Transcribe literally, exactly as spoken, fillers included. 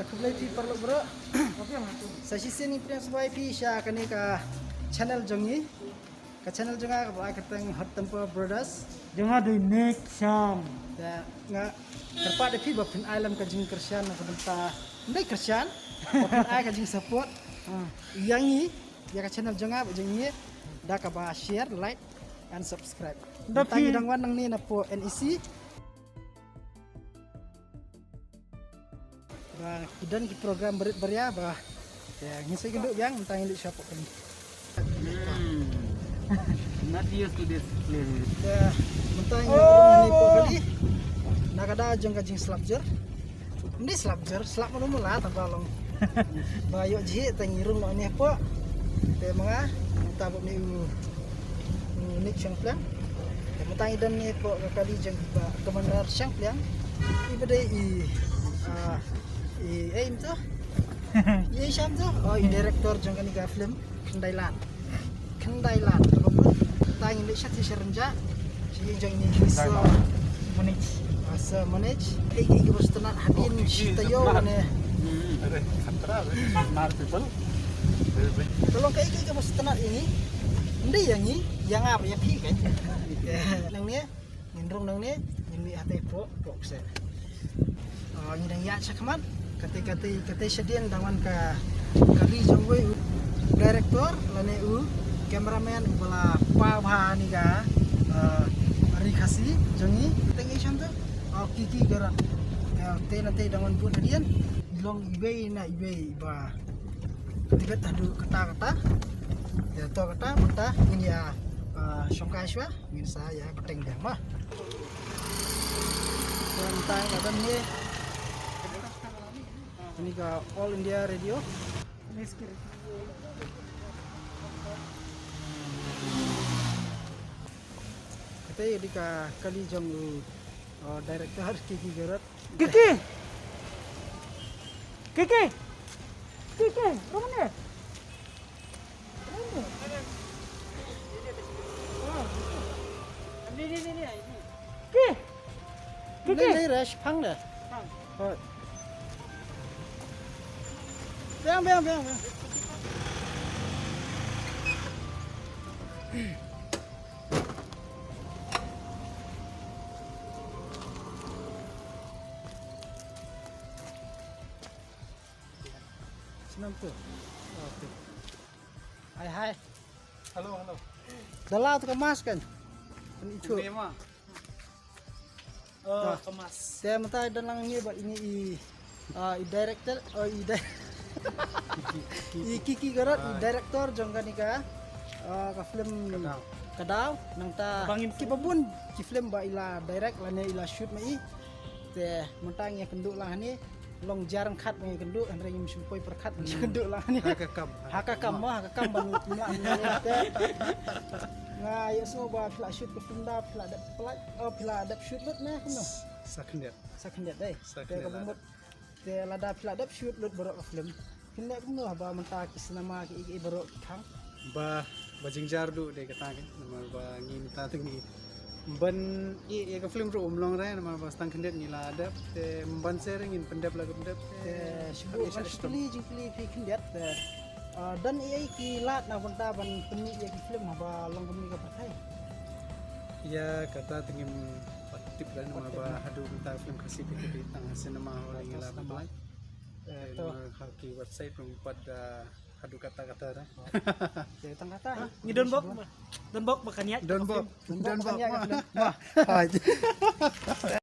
Khublei phi paralok bro. Sa shisien ngi pdiang sngewbha ïa phi sha kane ka channel jong ngi. Ka channel jong nga kaba ai kyrteng Hot Temper Brothers. Jong nga dei Nick Shang. Te nga kyrpad ïa phi ba phin ai lem ka jingkyrshan na ka bynta, ym dei kyrshan, ba phin ai ka jingsupport ïa ngi, ïa ka channel jong nga, ba jong ngi, da kaba share, like and subscribe. Mynta ngi dang wan nangne napoh N E C. Ba ki don ki program barit baria ba. Te ngin sa ïakynduh biang mynta ngin leit shapoh kali. Hmm. Not used to this place. Te mynta ngin rung hangne hapoh kali. Na ka daw jong ka jingslap jer. Ym dei slap jer, slap mano mano la tang ba long. Ba ïoh jhieh te ngi rung hangne hapoh. Te ma nga mynta bad une u Nick Shangpliang. Te mynta ngi don hangne hapoh ka kali jong i Bah Commander Shangpliang. I ba dei i, ah, i, eh, im to? I, eh, sham to? Oh, i director jong kane ka film Khyndai Lad. Khyndai Lad. Mynta ngin leit sha thied sha rynjah. Sha ïing jong i Sir Manoj. Ah, Sir Manoj. Kaei kaei kaba sngewtynnat hadien shi taïew ne. Hmm. Ka long kaei kaei kaba sngewtynnat ïa ngi. Ym dei ïa ngi, ïa nga bad ïa phi kan. Nangne, ngin rung nangne, ngin mih hatei hapoh, hapoh kseh. Ah, ngi dang ïaid shakhmat, katei, katei, katei shadien dang wan ka kali jong uwei u director, lane u cameraman, uba la paw bha ïa kane ka, ah, ri Khasi jong ngi. Te ngi sham to, ah, Kiki Garot. Te, te na te dang wan bud hadien, long iwei na iwei ba. Te bad haduh katta katta. Te to katta, mynta ngin ïa, ah, shongkai shuwa. Ngin sa ïa bteng biang ma. Tang tang la ban ni. Ni ka All India Radio. Kata ïa di ka kali jong u, uh, director Kiki Garot. Kiki. Kiki. Kiki, rung ne. Ki. Ki, ki. Ni, ni, ni, phang de. Phang. Hoi. Biang, biang, biang, biang. Snem tu. Okay. Hai, hai. Hello, hello. Dah lah tu kemas kan? Kan itu. Ini mah. Oh, kemas. Saya minta dan lang ni ba ini i, ah, i director, oh, i di-, i Kiki Garot, i director jong kane ka, ah, ka film Ka Daw. Ka Daw, nangta ki babun ki film ba i la direct lane i la shoot ma i. Te mynta ngi ïakynduh lang hangne. Long jar ryngkat ba ngi kynduh, hynrei ngim shym poi pyrkhat ba ngi kynduh lang hangne. Ha ka kam. Ha ka kam mo, ha ka kam ban mlah mlah te. Nga ïohsngew ba phi la shoot ka film da, phi la dep pynlait, oh, phi la dep shoot lut ne kumno? Sa khyndiat. Sa khyndiat dei. Sa khyndiat. Te ka bamut. Te lada phi la dep shoot lut baroh ka film. Phin leh kumno haba mynta ki cinema kiei kiei baroh ki khang? Ba, ba jynjar duh dei kata kan, namar ba ngi mynta te ngi ban ïeh ïa ka film ruh um long re, namar ba tang khyndiat ngi la dep, te ban seh re ngin pyndep la ka pyndep, te shu buh ban shu kylli jingkylli phi khyndiat, te, ah, don ei ei ki lad na bynta ban pynmih ïa ki film haba long kumne ka pyrthei. Ïa kata te ngim pat tip re namar ba haduh mynta film Khasi te ki dei tang cinema hall ngi la pynlait. Eh, to. Namar ha ki website ruh pat, ah, haduh katta katta re. Te tang katta. Ngi don bok. Don bok ba kan ïaid. Don bok. Don bok ba kan ïaid. Wah. Hai.